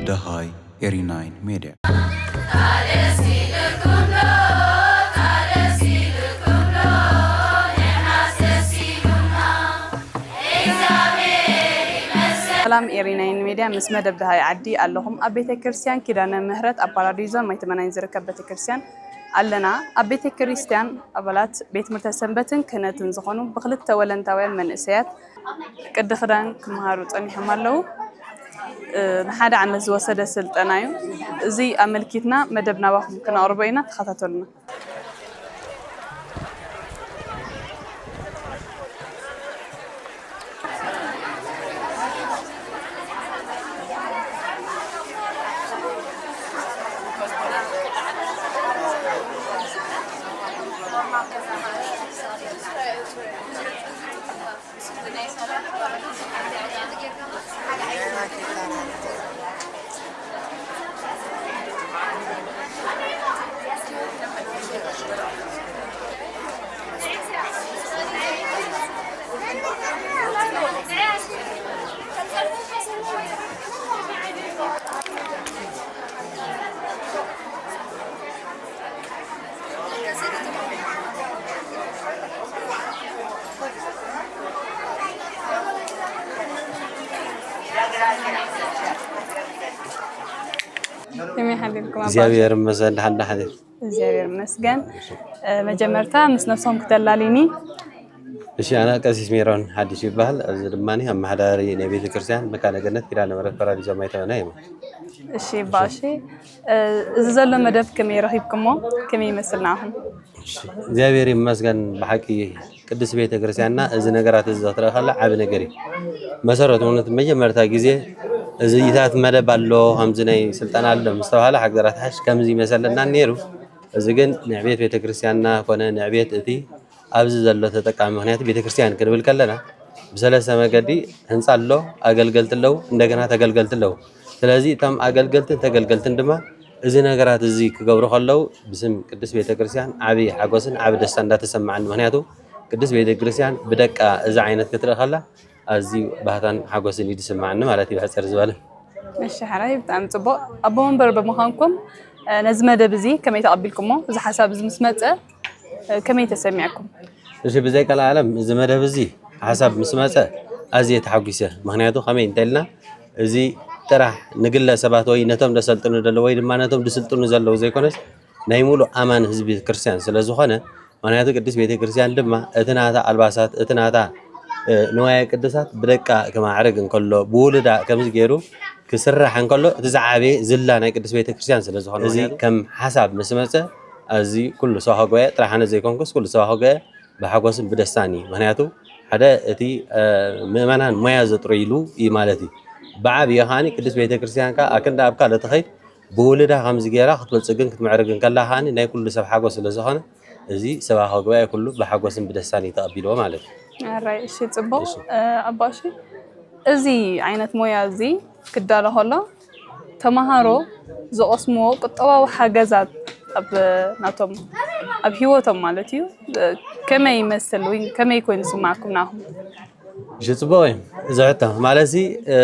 ደሃይ ኤሪ ናይን ሜድያ። ሰላም ኤሪ ናይን ሜድያ፣ ምስ መደብ ደሃይ ዓዲ ኣለኹም። ኣብ ቤተ ክርስቲያን ኪዳነ ምህረት ኣብ ፓራዲዞ ማይ ተመናኝ ዝርከብ ቤተ ክርስቲያን ኣለና። ኣብ ቤተ ክርስቲያን ኣባላት ቤት ትምህርተ ሰንበትን ክህነትን ዝኾኑ ብክልተ ወለንታውያን መንእሰያት ቅዲ ክዳን ክመሃሩ ጸኒሖም ኣለዉ። እ፣ ንሓደ ዓመት ዝወሰደ ስልጠና እዩ። እዚ ኣመልኪትና መደብ ናባኹም ክነቕርቦ ኢና፣ ተኸታተሉና። ከመይ ሓዲርኩም ኣባ? እግዚኣብሔር ይመስገን፣ ደሓን ደሓን። እግዚኣብሔር ይመስገን። እ፣ መጀመርታ ምስ ነብሶም ክተላልዩኒ። እሺ፣ ኣነ ቀሲስ ሜሮን ሓዲሽ ይበሃል። እዚ ድማ ኣመሓዳሪ ናይ ቤተ ክርስቲያን መካነ ገነት ኪዳነ ምሕረት ፓራዲዞ ማይ ተመና እዩ። እሺ፣ እባ፣ እሺ። እ፣ እዚ ዘሎ መደብ ከመይ ረኺብኩሞ? ከመይ ይመስል ንዓኹም? እሺ፣ እግዚኣብሔር ይመስገን። ብሓቂ ቅድስት ቤተ ክርስቲያንና እዚ ነገራት እዚ ክትርኢ ከላ ዓቢ ነገር እዩ። መሰረቱ እውን እቲ መጀመርታ ግዜ እዚ ኢታት መደብ ኣሎ፣ ከምዚ ናይ ስልጠና ኣሎ ምስ ተባሃለ፣ ሃገራት ሓሽ ከምዚ ይመሰለና ነይሩ። እዚ ግን ንዕቤት ቤተ ክርስቲያንና ኮነ ንዕቤት እቲ ኣብዚ ዘሎ ተጠቃሚ፣ ምኽንያቱ ቤተ ክርስቲያን ክንብል ከለና ብሰለስተ መገዲ ህንፃ ኣሎ፣ ኣገልገልቲ ኣለዉ፣ እንደገና ተገልገልቲ ኣለዉ። ስለዚ እቶም ኣገልገልትን ተገልገልትን ድማ እዚ ነገራት እዚ ክገብሩ ከለዉ ብስም ቅድስት ቤተ ክርስቲያን ዓቢ ሓጎስን ዓቢ ደስታ እንዳተሰማዓኒ፣ ምኽንያቱ ቅድስት ቤተ ክርስቲያን ብደቃ እዚ ዓይነት ክትርኢ ከላ ኣዝዩ ባህታን ሓጎስን እዩ ዝስማዓኒ ማለት እዩ፣ ብሕጽር ዝበለ። እሺ፣ ሕራይ፣ ብጣዕሚ ጽቡቕ። ኣቦ መንበር ብምዃንኩም፣ እ፣ ነዚ መደብ እዚ ከመይ ተቐቢልኩሞ? እዚ ሓሳብ እዚ ምስ መጸ፣ እ፣ ከመይ ተሰሚዕኩም? እሺ፣ ብዘይ ቀልዓለም እዚ መደብ እዚ ሓሳብ ምስ መጸ ኣዝየ ተሓጒሰ። ምኽንያቱ ከመይ እንተኢልና እዚ ጥራሕ ንግለ ሰባት ወይ ነቶም ደሰልጥኑ ዘለዉ ወይ ድማ ነቶም ድስልጥኑ ዘለዉ ዘይኮነስ ናይ ሙሉእ ኣማን ህዝቢ ክርስቲያን ስለ ዝኾነ፣ ምኽንያቱ ቅድስት ቤተ ክርስቲያን ድማ እቲ ናታ ኣልባሳት፣ እቲ ናታ፣ እ፣ ንዋየ ቅድሳት ብደቃ ክማዕርግ እንከሎ፣ ብውሉዳ ከምዚ ገይሩ ክስራሕ እንከሎ፣ እቲ ዝዓበየ ዝላ ናይ ቅድስት ቤተ ክርስቲያን ስለ ዝኾነ፣ እዚ ከም ሓሳብ ምስ መጸ፣ ኣዝዩ ኩሉ ሰብኣዊ ጉባኤ፣ ጥራሕ ኣነ ዘይኮንኩስ፣ ኩሉ ሰብኣዊ ጉባኤ ብሓጎስን ብደስታን እዩ። ምኽንያቱ ሓደ እቲ፣ እ፣ ምእመናን ሞያ ዘጥርይሉ እዩ ማለት እዩ። ብዓብዩ ከዓኒ ቅድስት ቤተ ክርስቲያን ከኣ ኣክንዲ ኣብ ካልእ ትኸይድ ብውልዳ ከምዚ ገይራ ክትበልጽግን ክትምዕርግን ከላ ከዓኒ ናይ ኩሉ ሰብ ሓጎስ ስለ ዝኾነ፣ እዚ ሰብኣዊ ጉባኤ ኩሉ ብሓጎስን ብደስታን እዩ ተቐቢልዎ ማለት እዩ። ኣራይ፣ እሺ፣ ጽቡቕ። እሺ። እ፣ ኣባ፣ እሺ፣ እዚ ዓይነት ሞያ እዚ ክዳሎ ከሎ ተመሃሮ ዝቐስምዎ ቁጠባዊ ሓገዛት ኣብ ናቶም፣ ኣብ ህይወቶም ማለት እዩ፣ እ፣ ከመይ ይመስል ወይ ከመይ ኮይኑ ዝስማዕኩም ናኹም? እሺ፣ ጽቡቕ እዩ። እዚ ሕቶ ማለትሲ፣ እ፣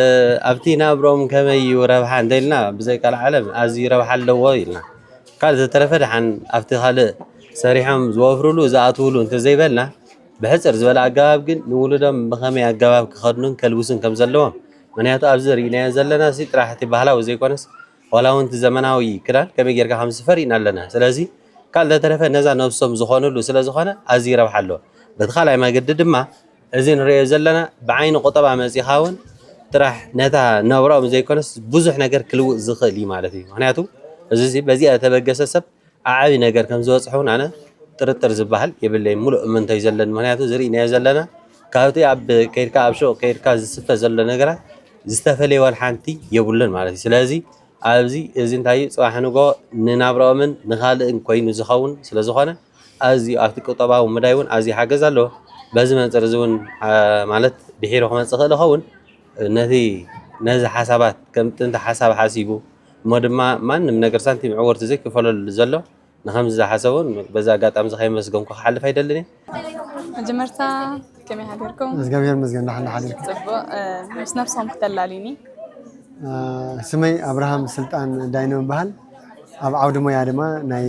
ኣብቲ ናብርኦም ከመይ እዩ ረብሓ እንተኢልና፣ ብዘይ ቀልዓለም ኣዝዩ ረብሓ ኣለዎ ኢልና። ካልእ ዝተረፈ ደሓን ኣብቲ ካልእ ሰሪሖም ዝወፍሩሉ ዝኣትውሉ እንተዘይበልና፣ ብሕጽር ዝበለ ኣገባብ ግን ንውሉዶም ብኸመይ ኣገባብ ክኸድኑን ከልብሱን ከም ዘለዎም። ምኽንያቱ ኣብዚ ርኢናዮ ዘለና ሲ ጥራሕ እቲ ባህላዊ ዘይኮነስ ዋላ እውን እቲ ዘመናዊ ክዳን ከመይ ጌርካ ከም ዝፈር ኢና ኣለና። ስለዚ ካልእ ተረፈ ነዛ ነብሶም ዝኾኑሉ ስለ ዝኾነ ኣዝዩ ረብሓ ኣለዎ። በቲ ካልኣይ መገዲ ድማ እዚ ንሪኦ ዘለና ብዓይኒ ቁጠባ መጺኻ እውን ጥራሕ ነታ ነብራኦም ዘይኮነስ ብዙሕ ነገር ክልውጥ ዝኽእል እዩ ማለት እዩ። ምኽንያቱ እዚ ሲ በዚኣ ዝተበገሰ ሰብ ዓቢ ነገር ከም ዝበጽሖ እውን ኣነ ጥርጥር ዝበሃል የብለይን። ሙሉእ እምንቶ እዩ ዘለኒ። ምኽንያቱ እዚ ርኢናዮ ዘለና ካብቲ ኣብ ከይድካ ኣብ ሹቕ ከይድካ ዝስተ ዘሎ ነገራት ዝተፈለየ ዋላ ሓንቲ የብሉን ማለት እዩ። ስለዚ ኣብዚ እዚ እንታይ እዩ ጽባሕ ንግሆ ንናብራኦምን ንኻልእን ኮይኑ ዝኸውን ስለ ዝኾነ ኣዝዩ ኣብቲ ቁጠባዊ ምዳይ እውን ኣዝዩ ሓገዝ ኣለዎ። በዚ መንጽር እዚ እውን፣ አ፣ ማለት ድሒሩ ክመጽእ ይኽእል ይኸውን። ነቲ ነዚ ሓሳባት ከም ጥንቲ ሓሳብ ሓሲቡ እሞ ድማ ማንም ነገር ሳንቲም ዕወርቲ ዘይክፈለሉ ዘሎ ንኸምዚ ዝሓሰቡን በዚ ኣጋጣሚ እዚ ከየመስገንኩ ክሓልፍ ኣይደልን እየ። መጀመርታ ከመይ ሓደርኩም? እግዚኣብሔር ይመስገን፣ ደሓን ሓደርኩም። ጽቡቕ። እ፣ ምስ ነብሶም ክተላልዩኒ? እ፣ ስመይ ኣብርሃም ስልጣን ዳይኖ ይበሃል። ኣብ ዓውዲ ሞያ ድማ ናይ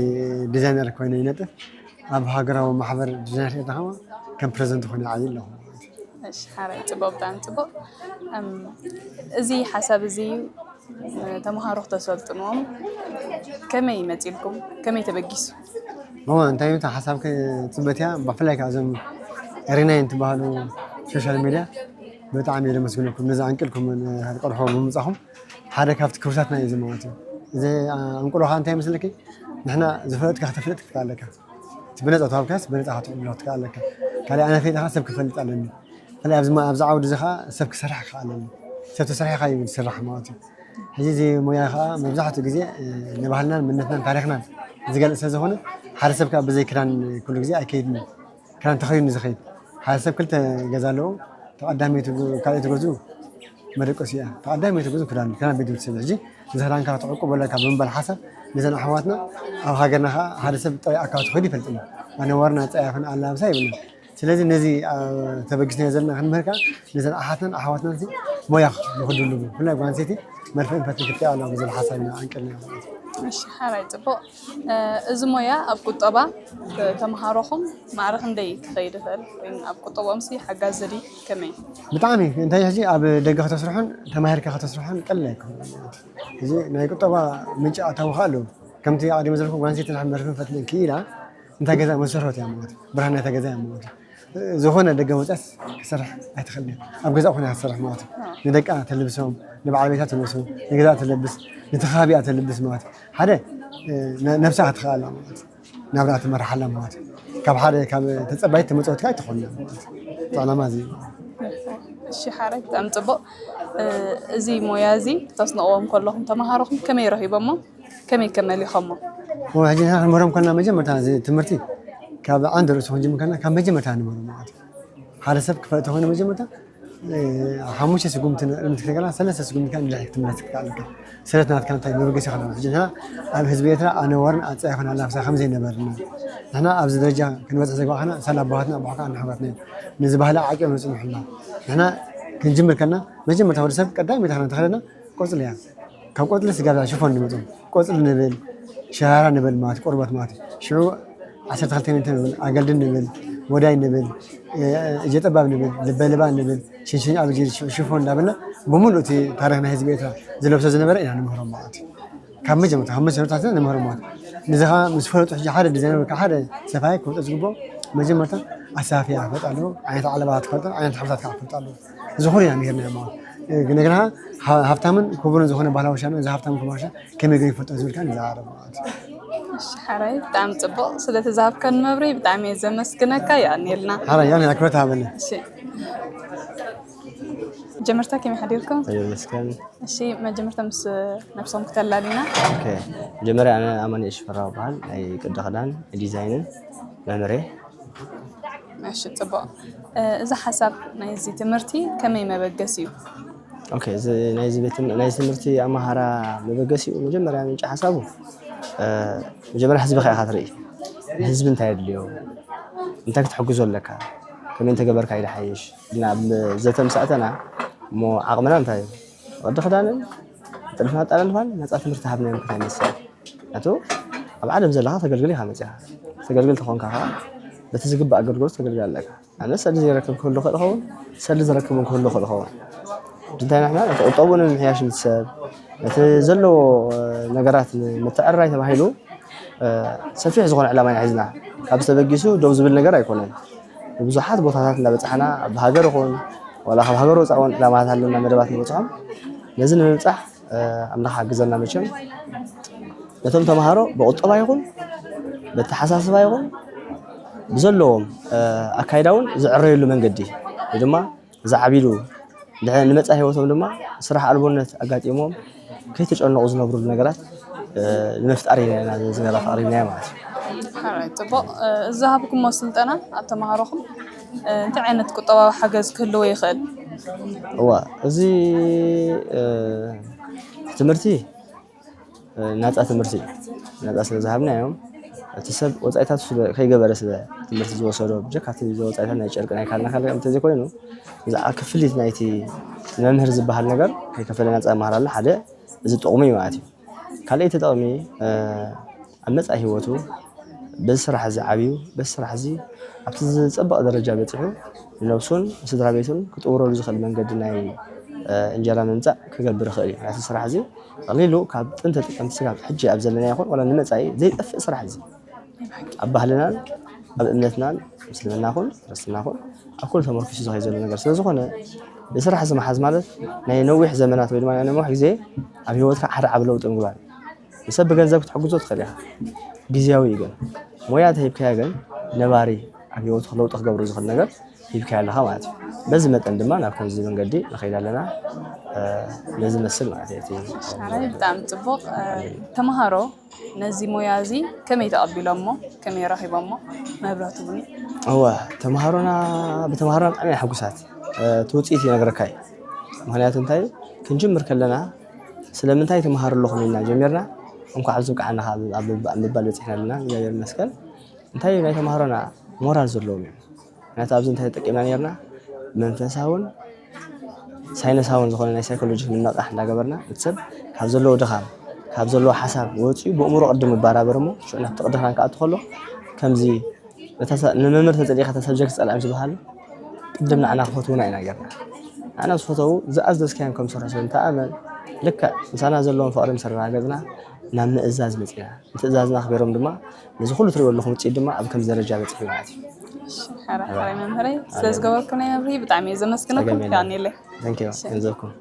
ዲዛይነር ኮይነ ይነጥፍ። ኣብ ሃገራዊ ማሕበር ዲዛይነር ኤርትራ ድማ ከም ፕረዚደንት ኮይነ ይዓዪ ኣለኹ። እሺ፣ ሓራይ ጽቡቕ፣ ብጣዕሚ ጽቡቕ። እም፣ እዚ ሓሳብ እዚ እ፣ ተምሃሮ ክተሰልጥንዎም ከመይ መጺልኩም? ከመይ ተበጊሱ? እሞ እንታይ እዩ እቲ ሓሳብ ክትጽበት እያ? ብፍላይ ካብ እዞም ኤሪናይ እንትበሃሉ ሶሻል ሚድያ ብጣዕሚ እየ ዘመስግነኩም። ነዚ ኣንቂልኩም ንቆልሖ ብምምጻኹም ሓደ ካብቲ ክብርታትና እዩ እዚ ማለት እዩ። እዚ ኣ፣ ኣንቁሎ ከዓ እንታይ መስለኪ? ንሕና ዝፈለጥካ ከተፍልጥ ክትከኣል ኣለካ። እቲ ብነፃ ተዋብካስ ብነፃ ክትዕብሎ ክትከኣል ኣለካ። ካልእ ኣነ ፈሊጠ ከዓ ሰብ ክፈልጥ ኣለኒ። ካልእ ኣብዚ ማ- ኣብዚ ዓውዲ እዚ ከዓ ሰብ ክሰርሕ ክከኣል ኣለኒ። ሰብ ተሰሪሕካ እዩ ዝስራሕ ማለት እዩ። ሕዚ እዚ ሞያ ከዓ መብዛሕትኡ ግዜ እ፣ ንባህልናን መንነትናን ታሪኽናን ዝገልፅ ስለዝኾነ ሓደ ሰብ ከዓ ብዘይ ክዳን ኩሉ ግዜ ኣይከይድን እዩ። ክዳን ተኸዲኑ ዝኸይድ ሓደ ሰብ ክልተ ገዛ ኣለዎ። ተቐዳመይቲ ግ- ካልኣይቲ ገዝኡ መደቀሲ እያ። ተቐዳመይቲ ገዝኡ ክዳን ክዳን ቤት ሰብ ሕጂ እዚ ክዳንካ ክትዕቁብ ኣለካ ብምባል ሓሳብ ነዘን ኣሕዋትና ኣብ ሃገርና ከዓ ሓደ ሰብ ጥራይ ኣካል ተኸይዱ ይፈልጥና ኣነዋርና ፀያፍን ኣላብሳ ይብልና። ስለዚ ነዚ ኣ፣ ተበጊስናዮ ዘለና ክንምህር ከዓ ነዘን ኣሓትናን ኣሕዋትናን ሲ ሞያ ንክድልቡ ብፍላይ ጓል ኣንስተይቲ መርፍእን ፈትሊ ክትከያ ኣለዋ ብዝብል ሓሳብ ኢና ኣንቀልና ማለት እዩ። እሺ፣ ሓራይ ጽቡቕ። እ፣ እዚ ሞያ ኣብ ቁጠባ ተ- ተምሃሮኹም ማዕረ ክንደይ ክኸይድ ይኽእል? ወይ ኣብ ቁጠባኦም ሲ ሓጋዚ ድዩ? ከመይ? ብጣዕሚ እንታይ ሕጂ ኣብ ደገ ከተስርሖን ተማሂርካ ከተስርሖን ቀሊል ኣይኮነን ማለት እዩ። እዚ ናይ ቁጠባ ምንጪ ኣታዊ ከዓ ኣለዎ። ከምቲ ኣቐዲመ ዘለኩ ጓል ኣንስተይቲ ንሓ መርፍእን ፈትልን ክኢላ እንታይ ገዛ መሰርሖት እያ ማለት እዩ። ብርሃን ናይታ ገዛ እያ ማለት እዩ። ዝኾነ ደገ መውፅኣስ ክሰርሕ ኣይትኽእል እያ። ኣብ ገዛ ኮይና ክትሰርሕ ማለት እዩ። ንደቃ ተልብሶም፣ ንበዓል ቤታ ተልብሶም፣ ንገዛ ተለብስ፣ ነቲ ከባቢኣ ተልብስ ማለት እዩ። ሓደ እ፣ ነ- ነብሳ ክትኽኣላ ማለት እዩ። ናብራ ትመርሓላ ማለት እዩ። ካብ ሓደ ካብ ተፀባይት ተመፅኦት ከዓ ኣይትኾንና ማለት እዩ። እቲ ዕላማ እዚ እዩ። እሺ፣ ሓራይ ብጣዕሚ ጽቡቕ። እ፣ እዚ ሞያ እዚ ተስንቕዎም ከለኹም ተምሃሮኹም ከመይ ረኺቦሞ? ከመይ ከ መሊኾሞ? ሕጂ ንሕና ክንምህሮም ከለና መጀመርታ እዚ ትምህርቲ ካብ ዓንዲ ርእሱ ክንጅምር ከለና ካብ መጀመርታ ንምህሮም ማለት እዩ። ሓደ ሰብ ክፈልጥ ተኾይኑ መጀመርታ እ፣ ሓሙሽተ ስጉምቲ ንቅድሚት ክትከላ ሰለስተ ስጉምቲ ከ ንድሕሪት ክትምለስ ትከኣል ኣለካ። ሰለት ናትካ እንታይ መበገሲ ከለና ሕጂ ንሕና ኣብ ህዝቢ ኤርትራ ኣነዋርን ኣፀያፍን ኣላፍሳ ከም ዘይነበርና ንሕና ኣብዚ ደረጃ ክንበፅሕ ዘግባእና ሳላ ኣቦሃትና ኣቦሓካ ኣናሕዋትና እዮም። ነዚ ባህሊ ዓቂቦም ዝፅንሑ ኣለዉ። ንሕና ክንጅምር ከለና መጀመርታ ወዲ ሰብ ቀዳመይቲ ክዳን ተኸደና ቆፅሊ እያ። ካብ ቆፅሊ ስጋብ ሽፎን ንመፁ ቆፅሊ ንብል፣ ሸራራ ንብል ማለት ቆርበት ማለት እዩ። ሽዑ ዓሰርተ ክልተ ሚእቲ ንብል፣ ኣገልድም ንብል፣ ወዳይ ንብል፣ እጀ ጠባብ ንብል፣ ልበልባ ንብል፣ ሽንሽን ኣብ ሽፎን እንዳበልና ብምሉእ እቲ ታሪኽ ናይ ህዝቢ ኤርትራ ዝለብሶ ዝነበረ ኢና ንምህሮም ማለት እዩ። ካብ መጀመርታ ካብ መሰረታትና ንምህሮም ማለት እዩ። ንዚ ከዓ ምስ ፈለጡ ሕጂ ሓደ ዲዛይነር ወይ ከዓ ሓደ ሰፋይ ክፈልጦ ዝግብኦ መጀመርታ ኣሰፋፍያ ክፈልጥ ኣለዎ፣ ዓይነት ዓለባ ክፈልጥ ኣለዎ፣ ዓይነት ሕብርታት ከዓ ክፈልጥ ኣለዎ። እዚ ኩሉ ኢና ምሂርናዮ ማለት እዩ። እንደገና ሃ- ሃብታምን ክቡርን ዝኾነ ባህላዊ ሻና እዚ ሃብታምን ክቡር ሻና ከመይ ገይሩ ይፈልጦ ዝብል ከዓ ንዛረብ ማለት እዩ። እሺ ሓራይ ብጣዕሚ ጽቡቕ። ስለቲ ዝሃብካኒ መብርሂ ብጣዕሚ እየ ዘመስግነካ። የቐንየልና። ሓራይ ያኔ ኣክብረት ሃበኒ። እሺ፣ መጀመርታ ከመይ ሓዲርኩም? ይመስገን። እሺ፣ መጀመርታ ምስ ነብሶም ክተላሊና። ኦኬ፣ መጀመርያ ኣነ ኣማኑኤል ሽፈራው በሃል፣ ናይ ቅዲ ክዳን ዲዛይንን መምህር እየ። እሺ፣ ጽቡቕ። እ፣ እዚ ሓሳብ ናይዚ ትምህርቲ ከመይ መበገሲ እዩ? ኦኬ፣ እዚ ናይዚ ቤት ትም- ናይዚ ትምህርቲ ኣማሃራ መበገሲኡ መጀመርያ ምንጪ ሓሳቡ እ፣ መጀመርያ ህዝብኻ ኢኻ ትርኢ። ህዝቢ እንታይ የድልዮ፣ እንታይ ክትሕግዞ ኣለካ፣ ከመይ እንተገበርካ እዩ ዝሓይሽ ኢልና ኣብ ዘተ ምስ ኣተና እሞ ዓቕምና እንታይ እዩ፣ ቅዲ ክዳንን ጥልፍን ኣጠላልፋን ነፃ ትምህርቲ ሃብናዮም ክናይ መስል ኣቶ ኣብ ዓለም ዘለኻ ተገልግል ኢኻ መፅኻ። ተገልግል ተኾንካ ከዓ በቲ ዝግባእ ኣገልግሎት ተገልግል ኣለካ። ኣነ ሰልዲ ዘይረክብ ክህሉ ክእል ኸውን፣ ሰልዲ ዝረክብ እውን ክህሉ ክእል ኸውን። እንታይ ንሕና ነቲ ቁጠቡ ንምምሕያሽ ምስ ሰብ ነቲ ዘለዎ ነገራት ንምትዕርራይ ተባሂሉ ሰፊሕ ዝኾነ ዕላማ ኢና ሒዝና። ካብ ዝተበጊሱ ደው ዝብል ነገር ኣይኮነን። ብዙሓት ቦታታት እንዳበፃሕና ኣብ ሃገር ይኹን ዋላ ካብ ሃገር ወፃእ እውን ዕላማታት ኣለና መደባት ንበፅሖም። ነዚ ንምብፃሕ ኣምላኽ ሓግዘና። መቸም ነቶም ተምሃሮ ብቁጠባ ይኹን በተሓሳስባ ይኹን ብዘለዎም ኣካይዳ እውን ዝዕረየሉ መንገዲ ወይ ድማ ዝዓቢሉ ንመፃኢ ህይወቶም ድማ ስራሕ ኣልቦነት ኣጋጢሞም ከይተጨነቑ ዝነብሩሉ ነገራት ንምፍጣር ኢና ኢና እዚ መደብ ኣቕሪብናዮ ማለት እዩ። ሓራይ ፅቡቕ። እዚ ዝሃብኩሞ ስልጠና ኣብ ተምሃሮኹም እንታይ ዓይነት ቁጠባዊ ሓገዝ ክህልዎ ይኽእል? እዋ፣ እዚ ትምህርቲ ናፃ ትምህርቲ እዩ። ናፃ ስለ ዝሃብናዮም እቲ ሰብ ወፃኢታት ስለ ከይገበረ ስለ ትምህርቲ ዝወሰዶ ብጀካ እቲ ወፃኢታት ናይ ጨርቂ ናይ ካልና ካልእ እንተዘይኮይኑ ብዛዕባ ክፍሊት ናይቲ መምህር ዝበሃል ነገር ከይከፈለ ናፃ ይመሃር ኣሎ። ሓደ እዚ ጥቕሙ እዩ ማለት እዩ። ካልኣይቲ ጥቕሚ ኣብ መፃኢ ህይወቱ በዚ ስራሕ እዚ ዓብዩ በዚ ስራሕ እዚ ኣብቲ ዝፀበቕ ደረጃ በፂሑ ንነብሱን ንስድራ ቤቱን ክጥውረሉ ዝኽእል መንገዲ ናይ እንጀራ ምምፃእ ክገብር ይኽእል እዩ። እቲ ስራሕ እዚ ጠቕሊሉ ካብ ጥንተ ጥቅምቲ ስጋብ ሕጂ ኣብ ዘለና ይኹን ዋላ ንመፃኢ ዘይጠፍእ ስራሕ እዚ ኣብ ባህልናን ኣብ እምነትናን ምስልምና ኹን ክርስትና ኹን ኣብ ኩሉ ተመርኪሱ ዝኸይ ዘሎ ነገር ስለ ዝኾነ ብስራሕ እዚ መሓዝ ማለት ናይ ነዊሕ ዘመናት ወይ ድማ ናይ ነዊሕ ግዜ ኣብ ህይወትካ ሓደ ዓብ ለውጢ ምግባር ንሰብ ብገንዘብ ክትሕግዞ ትኽእል ኢኻ። ግዜያዊ እዩ ግን ሞያ ተሂብካያ ግን ነባሪ ኣብ ህይወቱ ለውጢ ክገብሩ ዝኽእል ነገር ሂብካያ ኣለኻ ማለት እዩ። በዚ መጠን ድማ ናብ ከምዚ መንገዲ ንኸይድ ኣለና። ነዚ መስል ማለት እዩ። እቲ ሓራይ ብጣዕሚ ፅቡቕ። ተምሃሮ ነዚ ሞያ እዚ ከመይ ተቐቢሎሞ? ከመይ ረኺቦሞ? መብረህቲ እውን እዩ። እወ፣ ተምሃሮና ብተምሃሮና ብጣዕሚ እያ ሕጉሳት። እቲ ውፅኢት ይነግረካ እዩ። ምክንያቱ እንታይ ክንጅምር ከለና ስለምንታይ ተምሃሩ ኣለኹም ኢልና ጀሚርና እንኳዕ ኣብዚ ብቅዓና ኣብ ምባል በፂሕና ኣለና። እግዚኣብሔር ይመስገን። እንታይ ናይ ተምሃሮና ሞራል ዘለዎም እዮም። ምክንያቱ ኣብዚ እንታይ ተጠቂምና ነርና መንፈሳውን ሳይነሳውን ዝኾነ ናይ ሳይኮሎጂ ምንቕቃሕ እንዳገበርና እቲ ሰብ ካብ ዘለዎ ድኻም ካብ ዘለዎ ሓሳብ ወፂኡ ብእምሮ ቅድም ይበራበር እሞ ሽዑ ናብቲ ቅድም ክኣቱ ከሎ ከምዚ ንመምህር ተፀሊእካ እታ ሰብጀክት ፀላእም ዝበሃል ቅድም ንዓና ክፈትውና ኢና ገርና ንዓና ዝፈተው ዝኣዘዝካዮም ከም ዝሰርሑ ሰብ እንተኣመን ልክዕ ምሳና ዘለዎም ፍቕሪ ምስ ኣረጋገፅና ናብ ምእዛዝ መፂና ንትእዛዝና ኣኽቢሮም ድማ ነዚ ኩሉ ትሪእዎ ኣለኹም ውፅኢት ድማ ኣብ ከምዚ ደረጃ በፂሑ ማለት እዩ። ሕራይ ሕራይ መምህረይ ስለ ዝገበርኩምለይ መብርሂ ብጣዕሚ እየ ዘመስግነኩም። የቐንየለይ። Thank you ገንዘብኩም።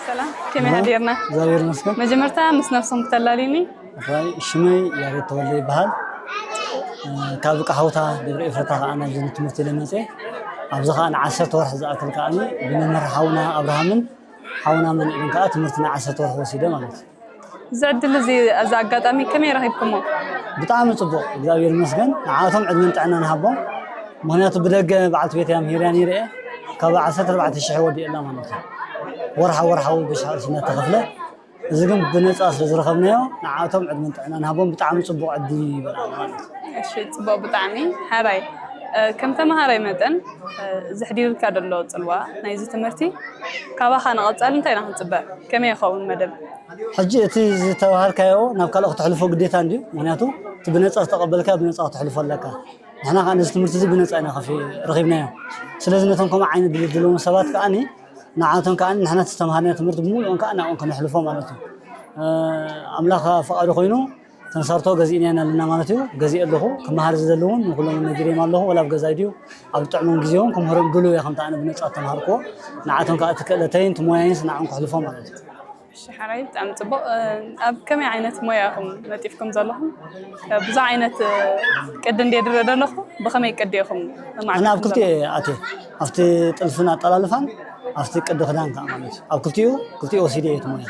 ሰላም፣ ከመይ ሃዲርና? እግዚኣብሔር ይመስገን። መጀመርታ ምስ ነብስኹም ክተላልዩኒ? ራይ ሽመይ ያሬድ ተወልደ ይበሃል። ካብ ቃሓውታ ደብረ ኤፍረታ ከዓ ናብዚ ትምህርቲ ኢለ መፅየ። ኣብዚ ከዓ ንዓሰርተ ወርሒ ዝኣክል ከዓ ብመምህር ሓውና ኣብርሃምን ሓውና መንእልን ከዓ ትምህርቲ ንዓሰርተ ወርሒ ወሲደ ማለት እዩ። እዚ ዕድል እዚ፣ እዚ ኣጋጣሚ ከመይ ረኺብኩሞ? ብጣዕሚ ፅቡቕ፣ እግዚኣብሔር ይመስገን። ንዓቶም ዕድመን ጥዕናን ሃቦም። ምኽንያቱ ብደገ በዓልቲ ቤት እያ ምሂርያ ነይረ እየ። ካብ ዓሰርተ ኣርባዕተ ሽሕ ወዲእላ ማለት እዩ። ወርሓ ወርሓዊ ብሽሕ ቅርሺ እናተኸፍለ፣ እዚ ግን ብነፃ ስለ ዝረኸብናዮ ንዓቶም ዕድመን ጥዕናን ሃቦም። ብጣዕሚ ፅቡቕ ዕድል እዩ ይበላና ማለት እዩ። እሺ፣ ፅቡቕ ብጣዕሚ። ሓራይ፣ እ፣ ከም ተምሃራይ መጠን፣ እ፣ ዘሕዲርካ ዘሎ ፅልዋ ናይዚ ትምህርቲ ካባኻ ንቐፃሊ እንታይ ኢና ክንፅበ? ከመይ ይኸውን መደብ? ሕጂ እቲ ዝተባሃርካዮ ናብ ካልእ ክተሕልፎ ግዴታ እንድዩ። ምኽንያቱ እቲ ብነፃ ዝተቐበልካዮ ብነፃ ክተሕልፎ ኣለካ። ንሕና ከዓ ነዚ ትምህርቲ እዚ ብነፃ ኢና ከፊ-፣ ረኺብናዮ። ስለዚ ነቶም ከምኡ ዓይነት ድሌት ዘለዎም ሰባት ከዓኒ ንዓቶም ከዓኒ ንሕና ዝተምሃርናዮ ትምህርቲ ብምሉኦም ከዓ ናብኦም ከነሕልፎ ማለት እዩ። እ፣ ኣምላኽ ፍቓዱ ኮይኑ ተንሳርቶ ገዚእናየን ኣለና ማለት እዩ። ገዚኤ ኣለኹ። ክመሃር ዝደሊ እውን ንኩሎም ነጊረዮም ኣለኹ። ወላ ኣብ ገዛይ ድዩ ኣብ ጥዕሞም ግዜ እውን ክምህሮም ድሉው እየ፣ ከምቲ ኣነ ብነፃ ተምሃርክዎ። ንዓቶም ከዓ እቲ ክእለተይን እቲ ሞያይንስ ንዓኦም ከሕልፎ ማለት እዩ። እሺ፣ ሓራይ ብጣዕሚ ፅቡቕ። እ፣ ኣብ ከመይ ዓይነት ሞያ ኢኹም ነጢፍኩም ዘለኹም? እ፣ ብዙሕ ዓይነት፣ እ፣ ቅዲ እንድየ ዝርኢ ዘለኹ፣ ብኸመይ ቅዲ ኢኹም ኣነ ኣብ ክልቲኡ ዘለኹም? እየ ኣትየ። ኣብቲ ጥልፍን ኣጠላልፋን ኣብቲ ቅዲ ክዳን ከዓ ማለት እዩ። ኣብ ክልቲኡ፣ ክልቲኡ ወሲደ እየ እቲ ሞያ።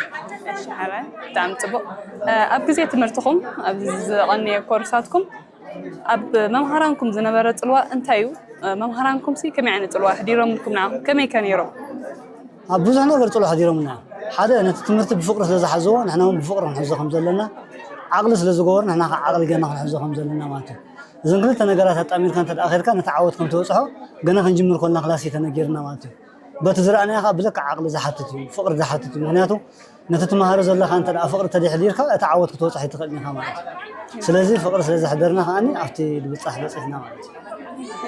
እሺ፣ ሓራይ ብጣዕሚ ፅቡቕ። እ፣ ኣብ ግዜ ትምህርትኹም፣ ኣብ ዝቐነየ ኮርሳትኩም፣ ኣብ መምሃራንኩም ዝነበረ ፅልዋ እንታይ እዩ? እ፣ መምሃራንኩም ሲ ከመይ ዓይነት ፅልዋ ኣሕዲሮምልኩም ንዓኹም? ከመይ ከ ነይሮም? ኣብ ብዙሕ ነገር ፅልዋ ኣሕዲሮምልና እዮም። ሓደ፣ ነቲ ትምህርቲ ብፍቕሪ ስለ ዝሓዝዎ፣ ንሕና እውን ብፍቕሪ ክንሕዞ ከም ዘለና፣ ዓቕሊ ስለ ዝገበሩ፣ ንሕና ከዓ ዓቕሊ ጌርና ክንሕዞ ከም ዘለና ማለት እዩ። እዘን ክልተ ነገራት ኣጣሚርካ እንተ ደኣ ኸይድካ፣ ነቲ ዓወት ከም ትበፅሖ ገና ክንጅምር ከለና ክላስ እዩ ተነጊርና ማለት እዩ። በቲ ዝረኣናዮ ከዓ ብልክዕ ዓቕሊ ዝሓትት እዩ፣ ፍቕሪ ዝሓትት እዩ። ምኽንያቱ ነቲ ትመሃሮ ዘለኻ እንተ ደኣ ፍቕሪ ተደይሕዲርካ፣ እቲ ዓወት ክትበፅሖ ኣይትኽእልን ኢኻ ማለት እዩ። ስለዚ ፍቕሪ ስለ ዘሕደርና ከዓኒ ኣብቲ ዝብፃሕ በፂሕና ማለት እዩ።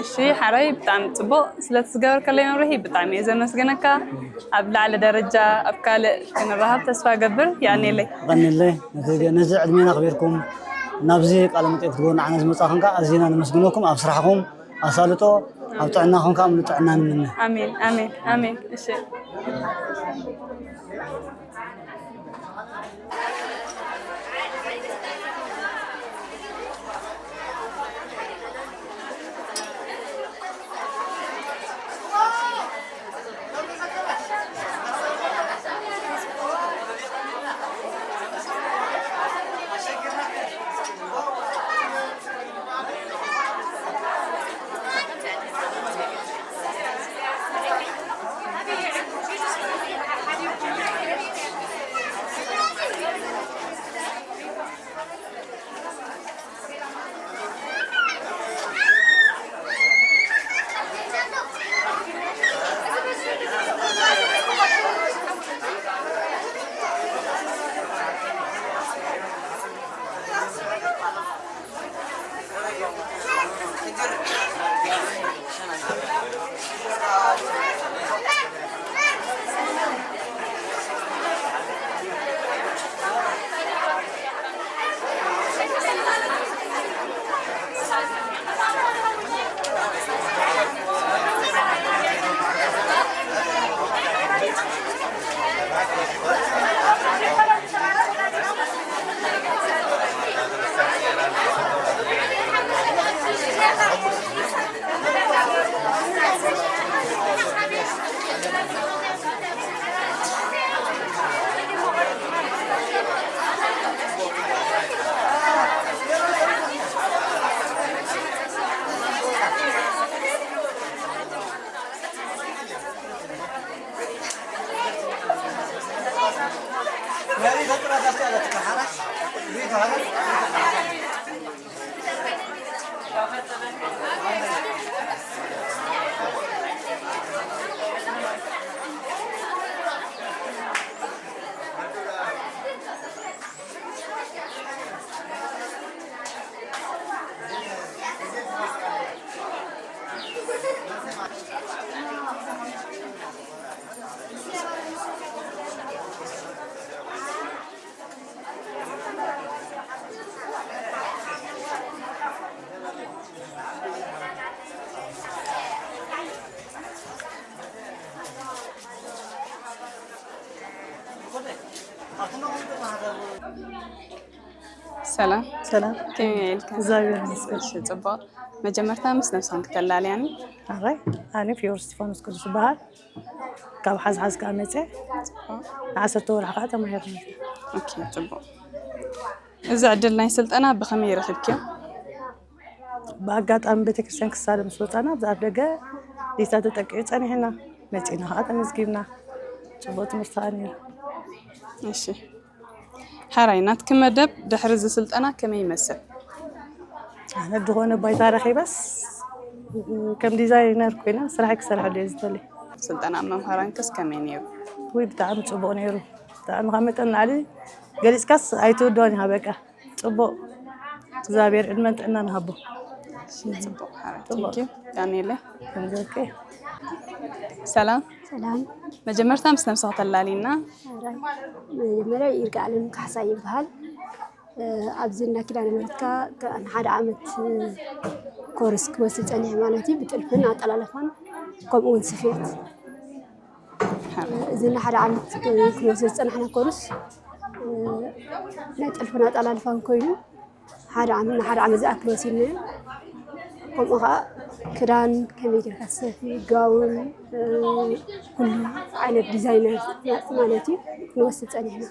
እሺ፣ ሓራይ ብጣዕሚ ፅቡቕ። ስለቲ ዝገበርካለይ መብርሂ ብጣዕሚ እየ ዘመስግነካ። ኣብ ላዕሊ ደረጃ ኣብ ካልእ ክንራኸብ ተስፋ እገብር። የቐንየለይ። የቐንየለይ። ነቲ፣ ነዚ ዕድሜና ኣኽቢርኩም ናብዚ ቃለ መጠይቕ ክትገብሩ ንዓና ዝመጻኹም ከኣ ኣዚና ነመስግነኩም። ኣብ ስራሕኩም ኣሳልጦ፣ ኣብ ጥዕናኹም ከኣ ምሉእ ጥዕና ንምነ። ኣሜን፣ ኣሜን፣ ኣሜን። እሺ። ሰላም። ሰላም። ከመይ ኢልካ? እግዚኣብሔር ይመስገን። እሺ፣ ጽቡቕ። መጀመርታ ምስ ነብስኽን ክተላልያኒ። ኣራይ ኣነ ፊዮር እስጢፋኖስ ቅዱስ ይበሃል። ካብ ሓዝሓዝ ከኣ መፅእ ንዓሰርተ ወርሒ ከዓ ተማሂርኒ። ኦኬ፣ ጽቡቕ። እዚ ዕድል ናይ ስልጠና ብኸመይ ረኺብክዮ? ብኣጋጣሚ ቤተክርስትያን ክሳለ ምስ ወፃና ኣብዚ ኣፍ ደገ ሊታ ተጠቂዑ ፀኒሕና መፂና ከዓ ተመዝጊብና። ፅቡቅ ትምህርቲ ከዓ ነይሩ። እሺ፣ ሓራይ ናትኪ መደብ ድሕሪ እዚ ስልጠና ከመይ ይመስል? ኣነ ዝኾነ ባይታ ረኺበስ ከም ዲዛይነር ኮይነ ስራሐይ ክሰርሐሉ እየ ዝደሊ። ስልጠና ኣብ መምሃራንክስ ከመይ ነይሩ? ውይ ብጣዕሚ ፅቡቅ ነይሩ። ብጣዕሚ ካብ መጠን ላዕሊ ገሊፅካስ ኣይትውድኦን ኢኻ። በቃ ፅቡቅ እግዚኣብሔር ዕድመን ጥዕናን ይሃቦ። ጽቡቅ ሓራይ። Thank you። ዳንኤለ። ከምዘልከ ሰላም። ሰላም። መጀመርታ ምስ ነብስኻ ተላሊና። መጀመርያ ይርጋ ኣለም ካሕሳ ይበሃል። ኣብዚ እንዳ ኪዳነ ምሕረትካ ንሓደ ዓመት ኮርስ ክወስድ ፀኒሐ ማለት እዩ። ብጥልፍን ኣጠላልፋን ከምኡ እውን ስፌት። እዚ ንሓደ ዓመት ክንወስድ ዝፀናሕና ኮርስ ናይ ጥልፍን ኣጠላልፋን ኮይኑ ሓደ ዓመት ንሓደ ዓመት ዝኣክል ወሲድና። ከምኡ ከዓ ክዳን ከመይ ጌርካ ትሰፊ፣ ጋውን፣ ኩሉ ዓይነት ዲዛይነር ማለት እዩ ክንወስድ ፀኒሕና።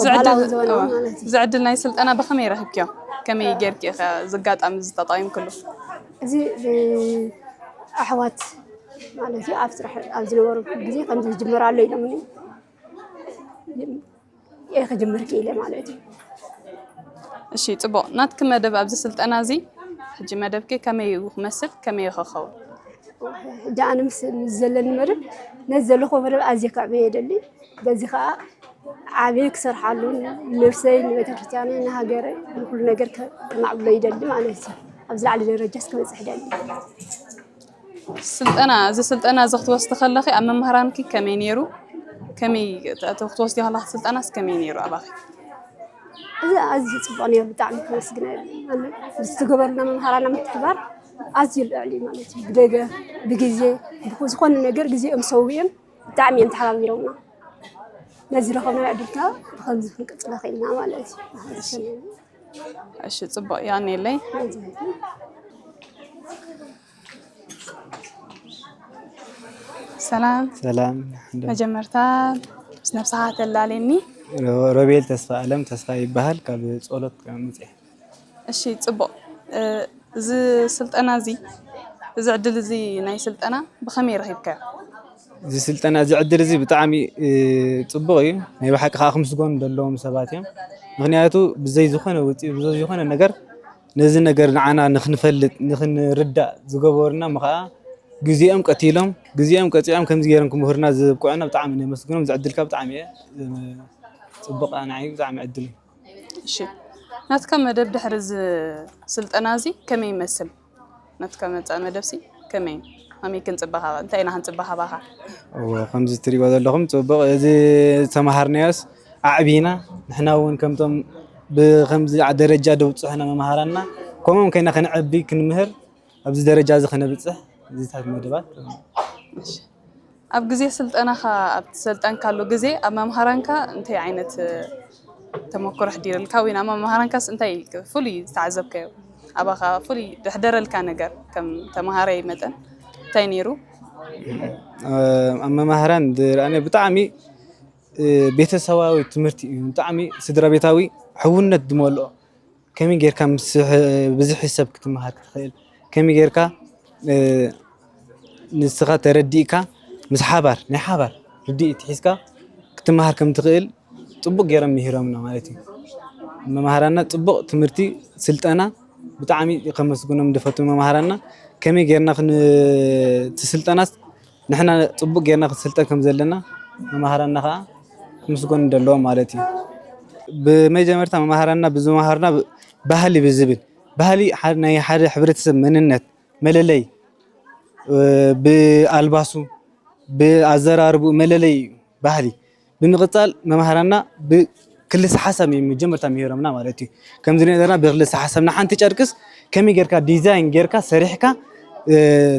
ዝዕድል ባህላዊ ዘበናዊ ማለት እዩ። ዝዕድል ናይ ስልጠና ብኸመይ ረኺብክዮ? ከመይ ጌርኪ ኢኸ እዚ ኣጋጣሚ እዚ ተጠቒምክሉ? እዚ ኣሕዋት ማለት እዩ ኣብ ስራሕ ኣብ ዝነበሩ ግዜ ከምዚ ዝጅመር ኣሎ ኢሎምኒ። እየ ክጅምር ክኢለ ማለት እዩ። እሺ፣ ጽቡቕ። ናትኪ መደብ ኣብዚ ስልጠና እዚ ሕጂ መደብኪ ከመይ እዩ ክመስል፣ ከመይ እዩ ክኸውን? ሕጂ ኣነ ምስ ምስ ዘለኒ መደብ ነዚ ዘለኹዎ መደብ ኣዝየ ከዕብዮ የደሊ። በዚ ከዓ ዓብየ ክሰርሓሉን ንነብሰይ ንቤተክርስትያነይ ንሃገረይ ንኩሉ ነገር ከማዕብሎ ይደሊ ማለት እዩ። ኣብዚ ላዕሊ ደረጃ እስክበፅሕ ይደሊ። ስልጠና እዚ ስልጠና እዚ ክትወስዲ ከለኺ ኣብ መምሃራንኪ ከመይ ነይሩ? ከመይ እቲ ክትወስዲ ከለኺ ስልጠናስ ከመይ ነይሩ ኣባኺ? እዚ ኣዝዩ ፅቡቅ ነይሩ። ብጣዕሚ ከመስግነሉ ዝተገበሩና መምሃራና ምትሕባር ኣዝዩ ልዕሊ ማለት እዩ። ብደገ ብግዜ ዝኾነ ነገር ግዜኦም ሰዊኦም ብጣዕሚ እዮም ተሓባቢሮምና። ነዚ ረኸብና ዕድልካ ብከምዚ ክንቅፅሎ ክኢልና ማለት እዩ። እሺ፣ ጽቡቕ። ያኔለይ ሰላም። ሰላም። መጀመርታ ምስ ነብስኻ ተላለኒ። ሮቤል ተስፋ ኣለም ተስፋ ይበሃል። ካብ ጸሎት መጽኤ። እሺ፣ ጽቡቕ። እዚ ስልጠና እዚ እዚ ዕድል እዚ ናይ ስልጠና ብኸመይ ረኺብካዮ? እዚ ስልጠና እዚ ዕድል እዚ ብጣዕሚ ጽቡቕ እዩ። ናይ ብሓቂ ከዓ ክምስገኑ ዘለዎም ሰባት እዮም። ምኽንያቱ ብዘይ ዝኾነ ውፅኢ ብዘይ ዝኾነ ነገር ነዚ ነገር ንዓና ንክንፈልጥ ንክንርዳእ ዝገበሩና ምኸዓ ግዜኦም ቀቲሎም ግዜኦም ቀፂዖም ከምዚ ገይሮም ክምህሩና ዝብቅዑና ብጣዕሚ ነመስግኖም። እዚ ዕድልካ ብጣዕሚ እየ ጽቡቕ ንዓይ ብጣዕሚ ዕድል እዩ። እሺ ናትካ መደብ ድሕሪ እዚ ስልጠና እዚ ከመይ ይመስል? ናትካ መጻኢ መደብ ሲ ከመይ እዩ? ከመይ ክንጽበ ካባ እንታይ ኢና ክንጽበ ካባኻ? እወ ከምዚ ትሪእዎ ዘለኹም ጽቡቕ እዚ ዝተምሃርናዮስ ኣዕቢና ንሕና እውን ከምቶም ብከምዚ ደረጃ ደብፅሑና መምሃራንና ከምኦም ኮይና ክንዕቢ ክንምህር ኣብዚ ደረጃ እዚ ከነብፅሕ እዚታት መደባት ኣብ ግዜ ስልጠናኻ ኣብ ትሰልጠንካሉ ግዜ ኣብ መምሃራንካ እንታይ ዓይነት ተመክሮ ኣሕዲርልካ ወይ ናብ መምሃራንካስ እንታይ ፍሉይ ዝተዓዘብካዮ ኣባኻ ፍሉይ ዘሕደረልካ ነገር ከም ተምሃራይ መጠን እንታይ ነይሩ? ኣብ መማህራን ዝረኣኒ ብጣዕሚ ቤተሰባዊ ትምህርቲ እዩ ብጣዕሚ ስድራ ቤታዊ ሕውነት ዝመልኦ ከመይ ጌርካ ምስ ብዝሒ ሰብ ክትመሃር ክትኽእል ከመይ ጌርካ ንስኻ ተረዲእካ ምስ ሓባር ናይ ሓባር ርድኢት ሒዝካ ክትመሃር ከም ትኽእል ፅቡቅ ገይሮም ምሂሮምና ማለት እዩ። መምሃራና ፅቡቅ ትምህርቲ ስልጠና ብጣዕሚ ከመስግኖም ዝፈቱ መምሃራና ከመይ ጌርና እቲ ስልጠናስ ንሕና ፅቡቅ ጌርና ክንስልጠን ከም ዘለና መምሃራና ከዓ ክምስገኑ ዘለዎም ማለት እዩ። ብመጀመርታ መምሃራና ብዝመሃሩና ባህሊ ብዝብል ባህሊ ናይ ሓደ ሕብረተሰብ መንነት መለለይ ብኣልባሱ ብኣዘራርብኡ መለለይ እዩ ባህሊ ብምቕፃል መምሃራና ብክልሰ ሓሳብ እዮም መጀመርታ ምሂሮምና ማለት እዩ። ከምዚ ንሪኦ ዘለና ብክልሰ ሓሳብ ንሓንቲ ጨርቅስ ከመይ ጌርካ ዲዛይን ጌርካ ሰሪሕካ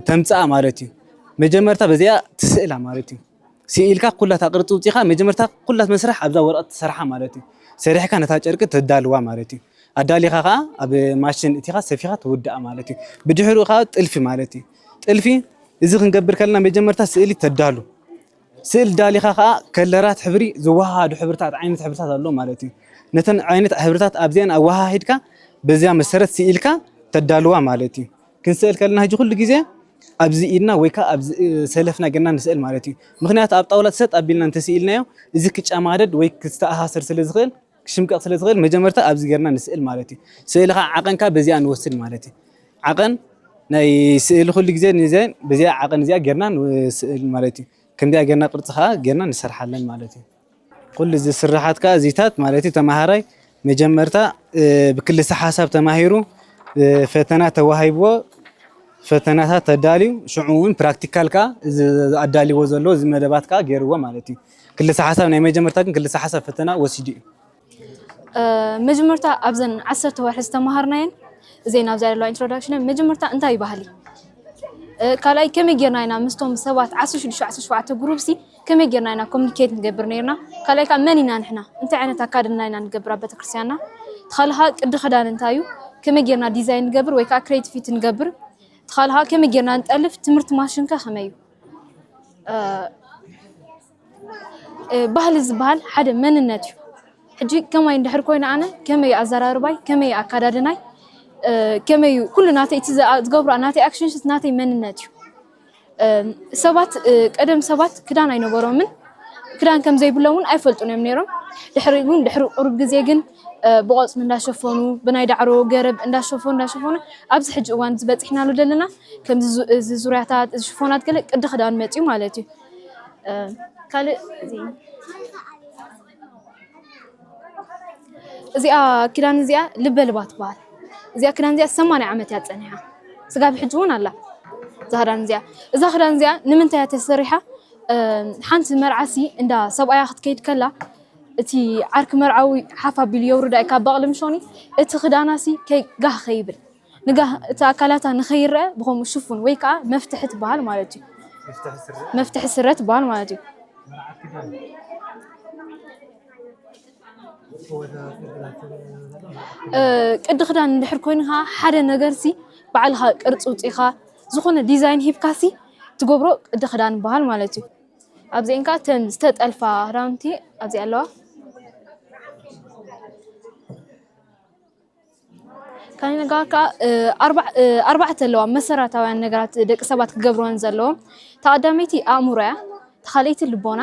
ተምፅኣ ማለት እዩ። መጀመርታ በዚኣ ትስእላ ማለት እዩ። ስኢልካ ኩላ እታ ቅርፂ ውፂኻ መጀመርታ ኩላ መስርሕ ኣብዛ ወረቐት ትሰርሓ ማለት እዩ። ሰሪሕካ ነታ ጨርቂ ተዳልዋ ማለት እዩ። ኣዳሊኻ ከዓ ኣብ ማሽን እቲኻ ሰፊኻ ትውድኣ ማለት እዩ። ብድሕሪኡ ከዓ ጥልፊ ማለት እዩ። ጥልፊ እዚ ክንገብር ከለና መጀመርታ ስእሊ ተዳሉ። ስእል ዳሊኻ ከዓ ከለራት ሕብሪ ዝወሃሃዱ ሕብርታት ዓይነት ሕብርታት ኣሎ ማለት እዩ። ነተን ዓይነት ሕብርታት ኣብዚአን ኣወሃሂድካ በዚያ መሰረት ስኢልካ ተዳልዋ ማለት እዩ። ክንስእል ከለና ሕጂ ኩሉ ግዜ ኣብዚ ኢድና ወይ ከዓ ኣብዚ ሰለፍና ጌርና ንስእል ማለት እዩ። ምክንያቱ ኣብ ጣውላ ሰጥ ኣቢልና እንተስኢልናዮ እዚ ክጨማደድ ወይ ክስተኣሳሰር ስለ ዝኽእል ክሽምቀቕ ስለ ዝኽእል መጀመርታ ኣብዚ ጌርና ንስእል ማለት እዩ። ስእሊ ከዓ ዓቐን ከዓ በዚኣ ንወስድ ማለት እዩ። ዓቐን ናይ ስእሊ ኩሉ ግዜ ንዘን በዚኣ ዓቐን እዚኣ ጌርና ንስእል ማለት እዩ። ከምዚኣ ጌርና ቅርፂ ከዓ ጌርና ንሰርሓለን ማለት እዩ። ኩሉ እዚ ስርሓት ከዓ እዚታት ማለት እዩ ተማሃራይ መጀመርታ ብክልሰ ሓሳብ ተማሂሩ ፈተና ተዋሂብዎ ፈተናታት ተዳልዩ ሽዑ እውን ፕራክቲካል ከዓ እዚ ኣዳልዎ ዘሎ እዚ መደባት ከዓ ገይርዎ ማለት እዩ። ክልሰ ሓሳብ ናይ መጀመርታ ግን ክልሰ ሓሳብ ፈተና ወሲዱ እዩ። መጀመርታ ኣብዘን ዓሰርተ ወርሒ ዝተምሃርናየን እዘን ኣብዚኣ ዘለዋ ኢንትሮዳክሽን መጀመርታ እንታይ እዩ ባህሊ ካልኣይ ከመይ ጌርና ኢና ምስቶም ሰባት ዓሰርተ ሽዱሽተ ዓሰርተ ሸውዓተ ግሩፕ ሲ ከመይ ጌርና ኢና ኮሚኒኬት ንገብር ነርና ካልኣይ ከዓ መን ኢና ንሕና እንታይ ዓይነት ኣካድና ኢና ንገብር ኣብ ቤተክርስትያንና ተኻልኻ ቅዲ ክዳን እንታይ እዩ ከመይ ጌርና ዲዛይን ንገብር ወይ ከዓ ክሬቲቪቲ ንገብር ተኻልኻ ከመይ ጌርና ንጠልፍ ትምህርቲ ማሽንከ ከመይ እዩ ባህሊ ዝበሃል ሓደ መንነት እዩ ሕጂ ከማይ እንድሕር ኮይነ ኣነ ከመይ ኣዘራርባይ ከመይ ኣካዳድናይ ከመይ ኩሉ ናተይ እቲ ዝገብሮ ናተይ ኣክሽንስ ናተይ መንነት እዩ ሰባት ቀደም ሰባት ክዳን ኣይነበሮምን ክዳን ከም ዘይብሎም እውን ኣይፈልጡን እዮም ነይሮም ድሕሪ እውን ድሕሪ ቁሩብ ግዜ ግን ብቆፅሊ እንዳሸፈኑ ብናይ ዳዕሮ ገረብ እንዳሸፈኑ እንዳሸፈኑ ኣብዚ ሕጂ እዋን ዝበፂሕናሉ ዘለና ከምዚ እዚ ዙርያታት እዚ ሽፎናት ገለ ቅዲ ክዳን መፅዩ ማለት እዩ ካልእ እዚኣ ክዳን እዚኣ ልበልባ ትበሃል እዚኣ ክዳን እዚኣ ሰማንያ ዓመት እያ ፀኒሓ ስጋብ ሕጂ እውን ኣላ እዛ ክዳን እዚኣ እዛ ክዳን እዚኣ ንምንታይ እያ ተሰሪሓ ሓንቲ መርዓሲ እንዳ ሰብኣያ ክትከይድ ከላ እቲ ዓርኪ መርዓዊ ሓፍ ኣቢሉ የውርዳ እዩ ካብ በቕሊ ምሾኒ እቲ ክዳናሲ ከይጋህ ከይብል ንጋህ እቲ ኣካላታ ንኸይረአ ብኸምኡ ሽፉን ወይ ከዓ መፍትሒ ትበሃል ማለት እዩ መፍትሒ ስረ ትበሃል ማለት እዩ ቅዲ ክዳን እንድሕር ኮይኑ ከዓ ሓደ ነገር ሲ ባዕልኻ ቅርፂ ውፅኢኻ ዝኾነ ዲዛይን ሂብካ ሲ ትገብሮ ቅዲ ክዳን ይበሃል ማለት እዩ ኣብዚአን ከዓ ተን ዝተጠልፋ ክዳውንቲ ኣብዚ ኣለዋ ካልእ ነገር ከዓ ኣርባዕተ ኣለዋ መሰረታውያን ነገራት ደቂ ሰባት ክገብርወን ዘለዎም ተቐዳመይቲ ኣእምሮ እያ ተኻለይቲ ልቦና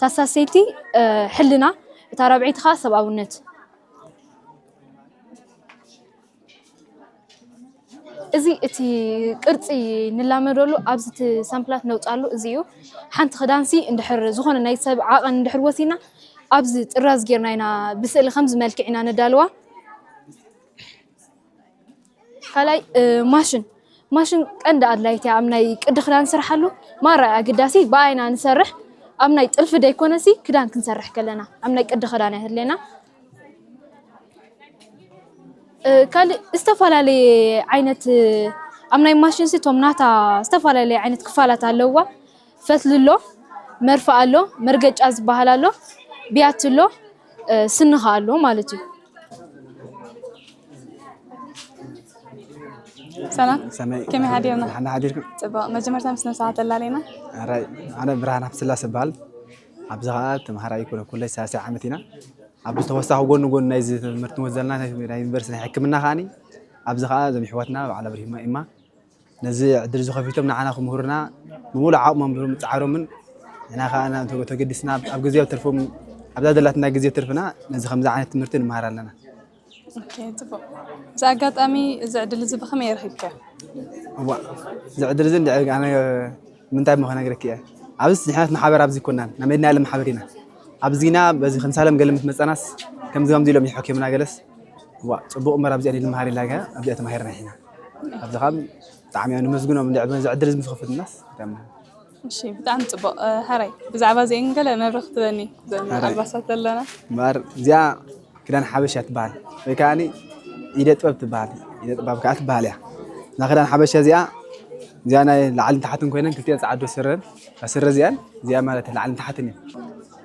ታሳሰይቲ ሕልና እታ ራብዐይቲ ከዓ ሰብኣውነት እዚ እቲ ቅርፂ ንላመደሉ ኣብዚ እቲ ሳምፕላት ነውፃሉ እዚ እዩ ሓንቲ ክዳንሲ እንድሕር ዝኾነ ናይ ሰብ ዓቐን እንድሕር ወሲና ኣብዚ ጥራዝ ጌርና ኢና ብስእሊ ከምዚ መልክዕ ኢና ነዳልዋ ካልኣይ ማሽን ማሽን ቀንዲ ኣድላይቲ ኣብ ናይ ቅዲ ክዳን ስርሓሉ ማራ ኣገዳሲ ብኣይና ንሰርሕ ኣብ ናይ ጥልፊ ደይኮነሲ ክዳን ክንሰርሕ ከለና ኣብ ናይ ቅዲ ክዳን የድለና ካልእ ዝተፈላለየ ዓይነት ኣብ ናይ ማሽን ሲ ቶም ናታ ዝተፈላለየ ዓይነት ክፋላት ኣለውዋ ፈትሊ ኣሎ መርፍእ ኣሎ መርገጫ ዝበሃል ኣሎ ብያቲ ኣሎ ስንኻ ኣሎ ማለት እዩ ሰላም ሰመይ ከመይ ሓዲርና ሓና ሓዲርኩም ፅቡቅ መጀመርታ ምስ ነብስኻ ተላለና ኣራይ ኣነ ብርሃን ሃብተስላሰ እበሃል ኣብዚ ከዓ ተምሃራይ ይኮነ ኩለይ ሳልሳይ ዓመት ኢና ኣብዚ ተወሳኺ ጎኒ ጎኒ ናይዚ ትምህርቲ ንወት ዘለና ናይ ዩኒቨርሲቲ ናይ ሕክምና ከዓኒ ኣብዚ ከዓ እዞም ይሕዋትና በዓል ኣብርሂማ ኢማ ነዚ ዕድል እዚ ከፊቶም ንዓና ክምህሩና ብምሉእ ዓቕሞም ብምፅዓሮምን ንሕና ከዓ ተገዲስና ኣብ ግዜ ትርፎም ኣብዛ ዘላትና ግዜ ትርፍና ነዚ ከምዚ ዓይነት ትምህርቲ ንመሃር ኣለና። ኦኬ ፅቡቕ። እዚ ኣጋጣሚ እዚ ዕድል እዚ ብኸመይ ረኺብካዮ? እዋ እዚ ዕድል እዚ እንድዒ ኣነ ንምንታይ እሞ ክነግረኪ እየ ኣብዚ ንሕና ማሕበር ኣብዚ ይኮናን ናብ መድና ያለ ማሕበር ኢና ኣብዚ ኢና በዚ ክንሳለም ገለ ምስ መፀናስ ከምዚ ከምዚ ኢሎም ይሐኪምና ገለስ እዋ ፅቡቕ እምበር ኣብዚኣ ንመሃር ኢላ ኣብዚኣ ተማሂርና ኢና ኣብዚ ካብ ብጣዕሚ እያ ነመስግኖም እንድዒ በዚ ዕድል እዚ ምስ ከፈቱልናስ ብጣዕሚ እሺ ብጣዕሚ ፅቡቕ ሕራይ ብዛዕባ እዚአን ገለ መብርህ ክትበኒ እዘን ኣልባሳት ዘለና እምበኣር እዚኣ ክዳን ሓበሻ ትበሃል ወይ ከዓ ኢደ ጥበብ ትበሃል ኢደ ጥበብ ከዓ ትበሃል እያ እዛ ክዳን ሓበሻ እዚኣ እዚኣ ናይ ላዕልን ታሕትን ኮይነን ክልቲኣን ጸዓዱ ስረን፣ ስረ እዚኣን እዚኣ ማለት ላዕልን ታሕትን እየን።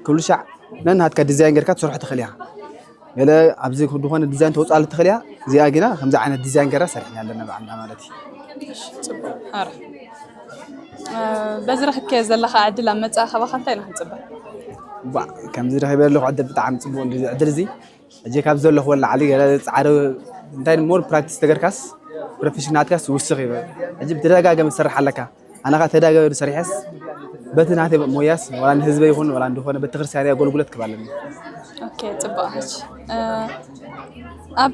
ኩሉ ሻዕ ነናትካ ዲዛይን ጌርካ ትሰርሖ ትኽእል ኢኻ። ገለ ኣብዚ ዝኾነ ዲዛይን ተውፅኣሉ ትኽእል ኢኻ። እዚኣ ግና ከምዚ ዓይነት ዲዛይን ጌርና ሰሪሕና ኣለና ባዕልና ማለት እዩ። ጽቡቅ። ኣረ በዚ ረክብካዮ ዘለካ ዕድል ኣብ መጻኢ ካባካ እንታይ ኢና ክንጽበ? ባ ከምዚ ረኺበ ኣለኹ ዕድል ብጣዕሚ ጽቡቅ እንዲ ዕድል እዚ ሕጂ ካብ ዘለኹ ወላዕሊ ገለ ጻዕሪ እንታይ ሞር ፕራክቲስ ተገርካስ ፕሮፌሽናልካስ ውስኽ ይበል። ሕጂ ብተደጋጋሚ ትሰርሕ ኣለካ። ኣነ ኸዓ ተደጋጋሚ ሰሪሐስ በቲ ናተይ ሞያስ ዋላ ንህዝበይ ይኹን ዋላ እንድኾነ ቤተክርስትያን ኣገልግሎት ክህብ ኣለኒ። ኦኬ ጽቡቅ ሕጂ እ፣ ኣብ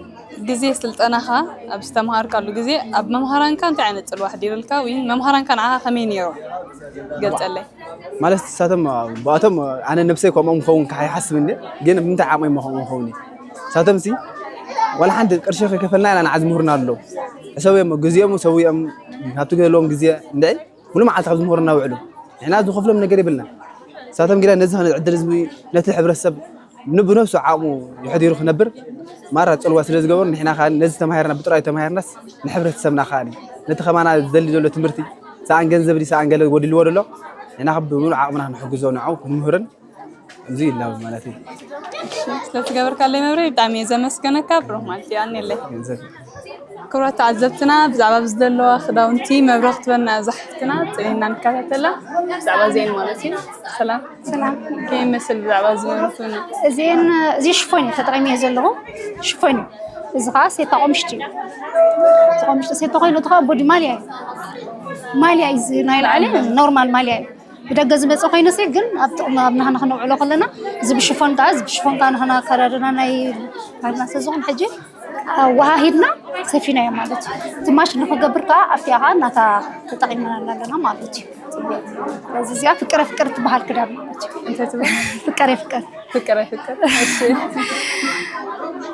ግዜ ስልጠናኻ ኣብ ዝተምሃርካሉ ግዜ ኣብ መምሃራንካ እንታይ ዓይነት ጽልዋ ኣሕዲሩልካ ወይ መምሃራንካ ንዓኻ ከመይ ነይሩ? ገልጸለይ። ማለት ንሳቶም ብኣቶም ኣነ ነብሰይ ከምኦም ክኸውን ከዓ ይሓስብ እንደ ግን ብምንታይ ዓቕሚ እሞ ከምኦም ክኸውን እዩ ንሳቶም ሲ ዋላ ሓንቲ ቅርሺ ከይከፈልና ኢና ንዓ ዝምህሩና ኣለዉ ሕሰብ እዮም ግዜኦም ሰዊኦም ካብቲ ዘለዎም ግዜ እንድዒ ሙሉ መዓልቲ ካብ ዝምህሩና ውዕሉ ንሕና ዝኸፍሎም ነገር የብልና ንሳቶም ግዳ ነዚ ኸነ ዕድል ህዝቢ ነቲ ሕብረተሰብ ንብነብሱ ዓቕሙ የሕዲሩ ክነብር ማራ ጽልዋ ስለ ዝገበሩ ንሕና ከዓ ነዚ ተማሂርና ብጥራይ ተማሂርናስ ንሕብረተሰብና ከዓ ነቲ ከማና ዝደሊ ዘሎ ትምህርቲ ሰኣን ገንዘብ ድዩ ሰኣን ገለ ጎዲልዎ ደሎ ንሕና ከዓ ብምሉእ ዓቕምና ክንሕግዞ ንዕኡ ክንምህርን እዚ ይላው ማለት እዩ። ስለዝገበርካለይ መብርሂ ብጣዕሚ እየ ዘመስገነካ ብሩክ ማለት እዩ ኣንየለይ። ገንዘብ ክቡራት ተዓዘብትና ብዛዕባ ኣብዚ ዘለዋ ክዳውንቲ መብርሂ ክትበና እዛ ሓፍትና ፅኒና ንከታተላ ብዛዕባ እዚአን ማለት እዩ። ሰላም ሰላም። ከመይ ይመስል ብዛዕባ እዚ መብርሂ ክትበና? እዚአን እዚ ሽፎን እዩ ተጠቂመ ዘለኹ ሽፎን እዩ። እዚ ከዓ ሴታ ቆምሽቲ እዩ። እዚ ቆምሽቲ ሴታ ኮይኑ እቲ ከዓ ቦዲ ማልያ እዩ። ማልያ እዩ እዚ ናይ ላዕሊ ኖርማል ማልያ እዩ። ብደገ ዝመፀ ኮይኑ ሲ ግን ኣብ ጥቕሚ ኣብ ናህና ክነውዕሎ ከለና እዚ ብሽፎን ከዓ እዚ ብሽፎን ከዓ ናህና ኣከዳድና ናይ ባህልና ስለ ዝኾነ ሕጂ ኣወሃሂድና ሰፊናዮ ማለት እዩ። እቲ ማሽ ንክገብር ከዓ ኣብቲኣ ከዓ እናታ ተጠቒምናላ ኣለና ማለት እዩ። ስለዚ እዚኣ ፍቅረ ፍቅር ትበሃል ክዳን ማለት እዩ። እንታይ ትበሃል? ፍቅረ ፍቅር ፍቅረ ፍቅር። እሺ።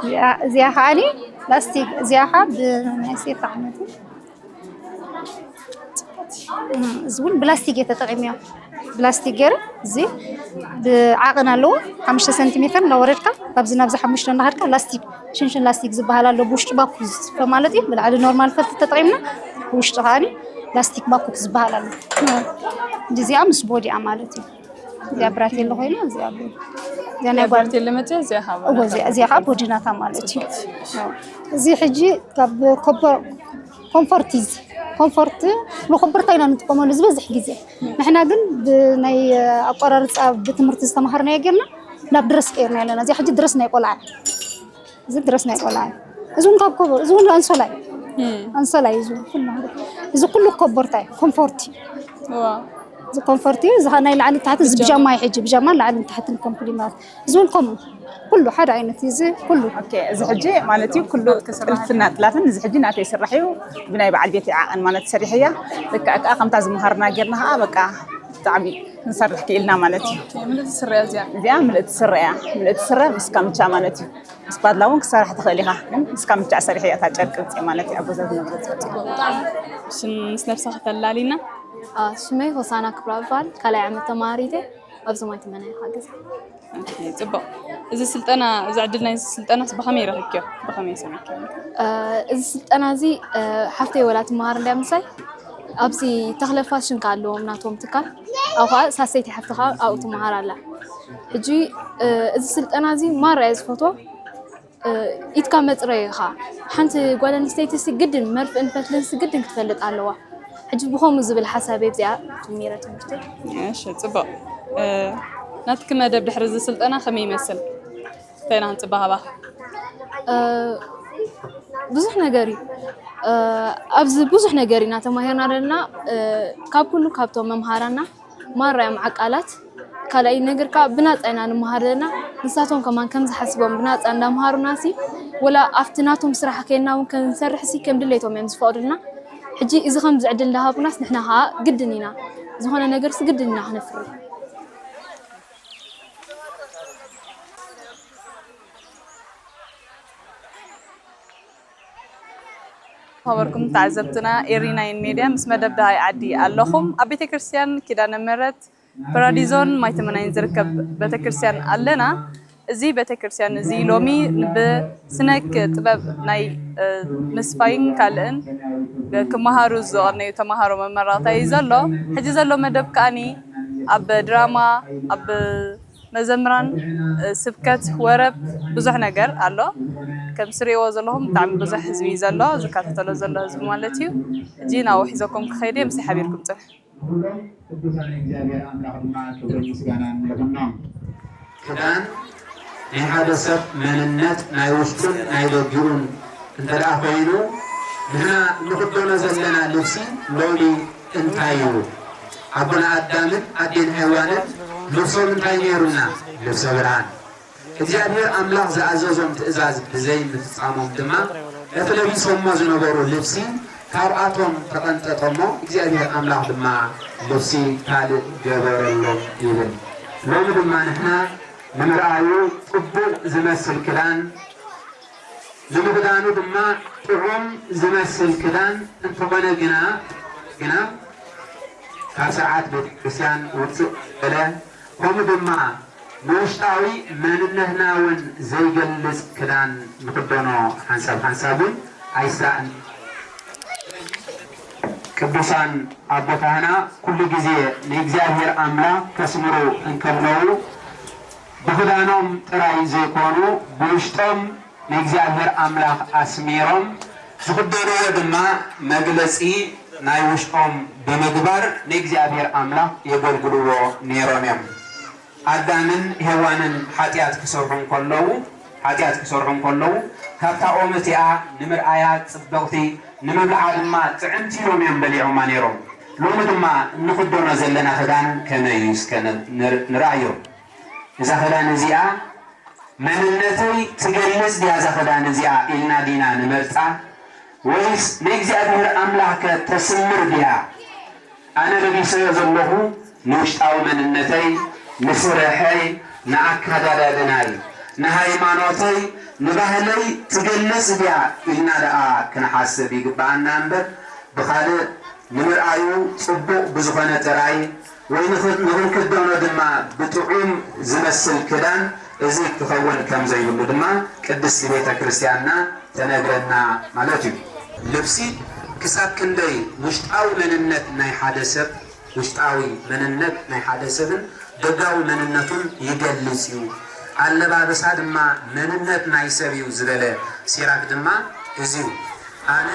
እዚኣ- እዚኣ ከዓ ላስቲክ እዚኣ ከዓ ብናይ ሴት ዓይነት እዚ እውን ብላስቲክ እየ ተጠቂመዮ። ብላስቲክ ገይረ እዚ ብዓቕን ኣለዎ ሓሙሽተ ሰንቲሜተር እንዳወረድካ ካብዚ ናብዚ ሓሙሽተ እንዳሃድካ ላስቲክ ሽንሽን ላስቲክ ዝበሃል ኣሎ ብውሽጢ ባኩ ዝስፈ ማለት እዩ። ብላዕሊ ኖርማል ፈልቲ ተጠቂምና ብውሽጢ ከዓኒ ላስቲክ ባኩክ ዝበሃል ኣሎ። እዚኣ ምስ ቦዲኣ ማለት እዩ። እዚኣ ብራቴሎ ኮይና እዚኣ ቦዲ እዚኣ ናይ ጓል ብራቴሎ መፅያ እዚኣ ሃባ እዎ እዚኣ እዚኣ ከዓ ቦዲናታ ማለት እዩ። እዚ ሕጂ ካብ ኮምፎርት እዩ። ኮምፎርት ንኮምፎርታ ኢና ንጥቀመሉ ዝበዝሕ ግዜ። ንሕና ግን ብናይ ኣቆራርፃ ብትምህርቲ ዝተምሃርናዮ ጌርና ናብ ድረስ ቀይርና ኣለና። እዚኣ ሕጂ ድረስ ናይ ቆልዓ እያ። እዚ ድረስ ናይ ቆልዓ እዩ። እዚ እውን ካብ ኮቦ እዚ እውን ኣንሶላ እዩ። ኣንሶላ እዩ እዚ እውን ኩሉ ማለት እዩ። እዚ ኩሉ ኮቦርታ እዩ። ኮምፎርት እዩ። እዚ ኮምፎርት እዩ። እዚ ናይ ላዕሊ ታሕቲ እዚ ብጃማ እዩ ሕጂ ብጃማ ላዕሊ ታሕቲ ኮምፕሊ ማለት እዚ እውን ከምኡ ኩሉ ሓደ ዓይነት እዩ። እዚ ኩሉ ኦኬ፣ እዚ ሕጂ ማለት እዩ ኩሉ ጥልፍና ጥላፍን እዚ ሕጂ ናተይ ስራሕ እዩ። ብናይ በዓል ቤት ዓቐን ማለት ሰሪሐያ ልክዕ ከዓ ከምታ ዝመሃርና ጌርና ከዓ በቃ ብጣዕሚ ክንሰርሕ ክኢልና ማለት እዩ። ምልእቲ ስረ እያ እዚኣ። እዚኣ ምልእቲ ስረ እያ። ምልእቲ ስረ ምስ ካምቻ ማለት እዩ። ምስ ባድላ እውን ክሰርሕ ትኽእል ኢኻ። ግን ምስ ካምቻ ሰሪሐያ እታ ጨርቂ ውፅእ ማለት እዩ። ኣብ ገዛ ዝነብረ ጨርቂ። ሽም ምስ ነብስኻ ተላሊና። ሽመይ ሆሳና ክብራ እባል ካልኣይ ዓመት ተማሃሪት እየ። ኣብዚ ማይ ትመና ይሓግዝ። ኦኬ፣ ጽቡቕ። እዚ ስልጠና እዚ ዕድል ናይ ስልጠናስ ብኸመይ ረኺብክዮ? ብኸመይ ሰሚዕክዮ? እዚ ስልጠና እዚ ሓፍተይ ወላ ትመሃር እንድያ ምሳይ ኣብዚ ተኽለ ፋሽን ከ ኣለዎም ናቶም ትካል ኣብኡ ከዓ ሳሰይቲ ሓፍቲ ከዓ ኣብኡ ትመሃር ኣላ ሕጂ እዚ ስልጠና እዚ ማራ እየ ዝፈትዎ ኢድካ መፅረይ ኢኻ ሓንቲ ጓል ኣንስተይቲ ሲ ግድን መርፍእን ፈትልን ሲ ግድን ክትፈልጥ ኣለዋ ሕጂ ብኸምኡ ዝብል ሓሳብ እየ ብዚኣ ጀሚረ ትምህርቲ እሺ ፅቡቅ ናትኪ መደብ ድሕሪ እዚ ስልጠና ከመይ ይመስል እንታይ ኢና ክንፅበ ካባኺ ብዙሕ ነገር እዩ ኣብዚ ብዙሕ ነገር ኢና ተማሂርና ዘለና ካብ ኩሉ ካብቶም መምሃራና ማራ እዮም ዓቃላት ካልኣይ ነገር ከዓ ብናፃ ኢና ንመሃር ዘለና ንሳቶም ከማን ከምዚ ሓሲቦም ብናፃ እንዳምሃሩና ሲ ወላ ኣብቲ ናቶም ስራሕ ከይና እውን ከንሰርሕ ሲ ከም ድሌቶም እዮም ዝፈቅዱልና ሕጂ እዚ ከምዚ ዕድል እንዳሃቡናስ ንሕና ከዓ ግድን ኢና ዝኾነ ነገር ሲ ግድን ኢና ክነፍሪ ኸበርኩም ተዓዘብትና ኤሪ ናይን ሜድያ ምስ መደብ ደሃይ ዓዲ ኣለኹም ኣብ ቤተ ክርስትያን ኪዳነ ምሕረት ፓራዲዞን ማይተመናይን ዝርከብ ቤተ ክርስትያን ኣለና እዚ ቤተክርስትያን እዚ ሎሚ ብስነ ጥበብ ናይ ምስፋይን ካልእን ክመሃሩ ዝቐነዩ ተምሃሮ መመረቕታ እዩ ዘሎ። ሕጂ ዘሎ መደብ ከኣኒ ኣብ ድራማ፣ ኣብ መዘምራን፣ ስብከት፣ ወረብ፣ ብዙሕ ነገር ኣሎ። ከም ስሪእዎ ዘለኹም ብጣዕሚ ብዙሕ ህዝቢ እዩ ዘሎ ዝከታተሎ ዘሎ ህዝቢ ማለት እዩ። ሕጂ ናብኡ ሒዘኩም ክኸይድ እየ፣ ምሳይ ሓቢርኩም ጽንሑ። ንኹሎም ቅዱሳን እግዚኣብሔር ኣምላኽ ድማ ክብርን ምስጋናን ይኹኖም። ክዳን ናይ ሓደ ሰብ መንነት ናይ ውሽጡን ናይ ደጊኡን እንተ ደኣ ኮይኑ፣ ንሕና እንኽደኖ ዘለና ልብሲ ሎሚ እንታይ እዩ? ኣቦና ኣዳምን ኣዴን ሔዋንን ልብሶም እንታይ ነይሩና? ልብሰ ብርሃን። እግዚኣብሔር ኣምላኽ ዝኣዘዞም ትእዛዝ ብዘይምፍጻሞም ድማ እቲ ለቢሶሞ ዝነበሩ ልብሲ ካብኣቶም ተቐንጠጠሞ፣ እግዚኣብሔር ኣምላኽ ድማ ልብሲ ካልእ ገበረሎም ይብል። ሎሚ ድማ ንሕና ንምርኣዩ ጽቡቕ ዝመስል ክዳን፣ ንምኽዳኑ ድማ ጥዑም ዝመስል ክዳን እንተኾነ ግና፣ ግና ካብ ስርዓት ቤተክርስትያን ውፅእ ዝበለ፣ ከምኡ ድማ ንውሽጣዊ መንነትና እውን ዘይገልጽ ክዳን ንኽደኖ ሓንሳብ ሓንሳብ እውን ኣይስራእን። ቅዱሳን ኣቦታትና ኩሉ ግዜ ንእግዚኣብሔር ኣምላኽ ከስምሩ እንከለዉ ብኽዳኖም ጥራይ ዘይኮኑ ብውሽጦም ንእግዚኣብሔር ኣምላኽ ኣስሚሮም ዝኽደንዎ ድማ መግለጺ ናይ ውሽጦም ብምግባር ንእግዚኣብሔር ኣምላኽ የገልግልዎ ነይሮም እዮም። ኣዳምን ሄዋንን ሓጢኣት ክሰርሑ እንከለዉ፣ ሓጢኣት ክሰርሑ እንከለዉ፣ ካብታ ኦም እቲኣ ንምርኣያ ጽብቕቲ፣ ንምብልዓ ድማ ጥዕምቲ ኢሎም እዮም በሊዖማ ነይሮም። ሎሚ ድማ እንኽደኖ ዘለና ክዳን ከመይ እዩ እስከ ን-፣ ንር-፣ ንርኣዮ። እዛ ክዳን እዚኣ መንነተይ ትገልጽ ድያ እዛ ክዳን እዚኣ ኢልና ዲና ንመርጻ? ወይስ ንእግዚኣብሔር ኣምላኽ ከ ተስምር ድያ? ኣነ ለቢሰዮ ዘለኹ ንውሽጣዊ መንነተይ፣ ንስርሐይ፣ ንኣከዳዳድናይ፣ ንሃይማኖተይ፣ ንባህለይ ትገልጽ ድያ ኢልና ደኣ ክንሓስብ ይግብኣና እምበር፣ ብኻልእ ንምርኣዩ ጽቡቕ ብዝኾነ ጥራይ ወይ ንኽ-፣ ንኽንክደኖ ድማ ብጥዑም ዝመስል ክዳን እዚ ክኸውን ከም ዘይብሉ ድማ ቅድስቲ ቤተ ክርስቲያንና ተነግረና ማለት እዩ። ልብሲ ክሳብ ክንደይ ውሽጣዊ መንነት ናይ ሓደ ሰብ፣ ውሽጣዊ መንነት ናይ ሓደ ሰብን ደጋዊ መንነቱን ይገልጽ እዩ። ኣለባብሳ ድማ መንነት ናይ ሰብ እዩ ዝበለ ሲራክ ድማ እዚ እዩ። ኣነ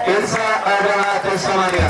ስልሳ ኣርባዕተ ሰማንያ።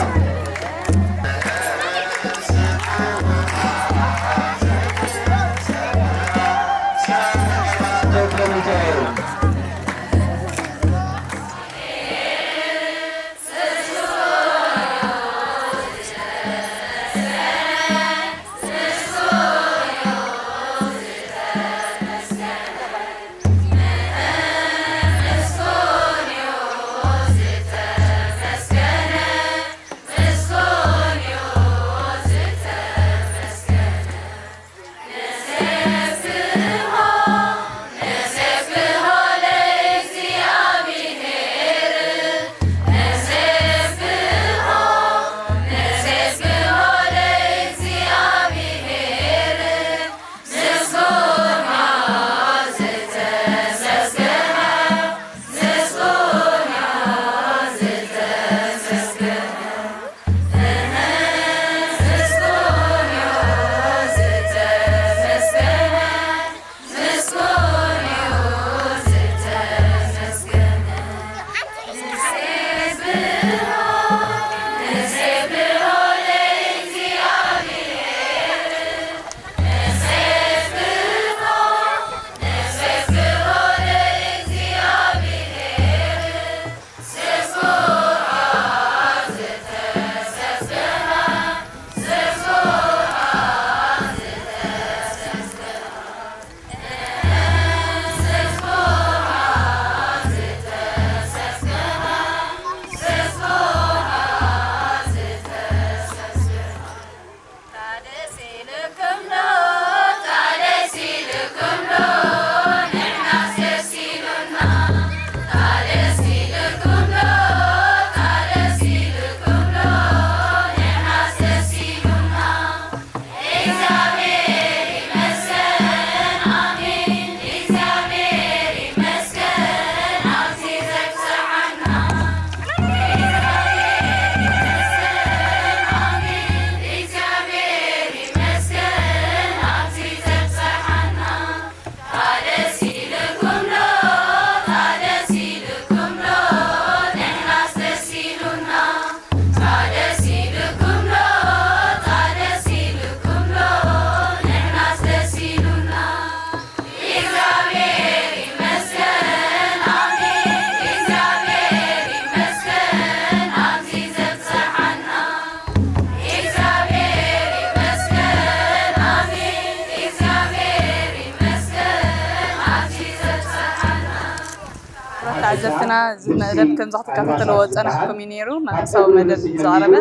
ተዓዘብትና፣ እዚ መደብ ከምዚ ክትከታተልዎ ዝጸናሕኩም እዩ ነይሩ። መንፈሳዊ መደብ እዩ ዝቐረበ።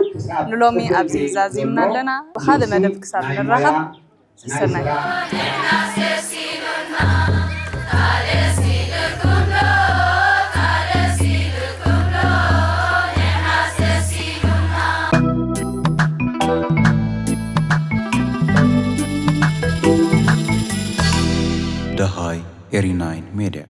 ንሎሚ ኣብዚ ዛዚምና ኣለና። ብኻልእ መደብ ክሳብ ንራኸብ፣ ሰሰናዩ። ደሃይ ኤሪ ናይን ሜድያ።